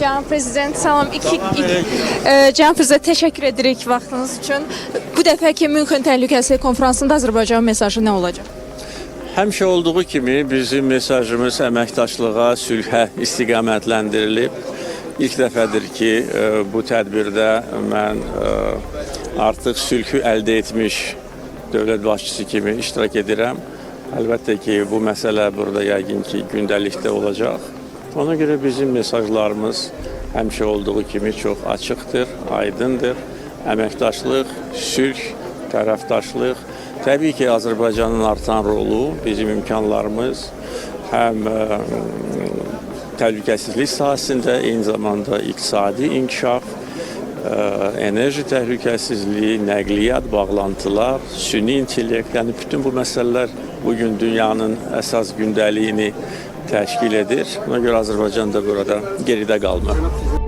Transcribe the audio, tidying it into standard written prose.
Cənab Prezident, salam. Cənab Prezident, təşəkkür edirik vaxtınız üçün. Bu dəfəki Münxen Təhlükəsizlik Konfransında Azərbaycanın mesajı nə olacaq? Həmişə olduğu kimi bizim mesajımız əməkdaşlığa, sülhə istiqamətləndirilib. İlk dəfədir ki, bu tədbirdə mən artıq sülhü əldə etmiş dövlət başçısı kimi iştirak edirəm. Əlbəttə ki, bu məsələ burada yəqin ki, gündəlikdə olacaq. Ona görə bizim mesajlarımız həmişə olduğu kimi çox açıqdır, aydındır. Əməkdaşlıq, sülh, tərəfdaşlıq. Təbii ki, Azərbaycanın artan rolu, bizim imkanlarımız həm təhlükəsizlik sahəsində, eyni zamanda iqtisadi inkişaf, enerji təhlükəsizliyi, nəqliyyat, bağlantılar, süni intellekt, yəni bütün bu məsələlər bu gün dünyanın əsas gündəliyini təşkil edir. Buna görə Azərbaycan da burada geridə qalmır.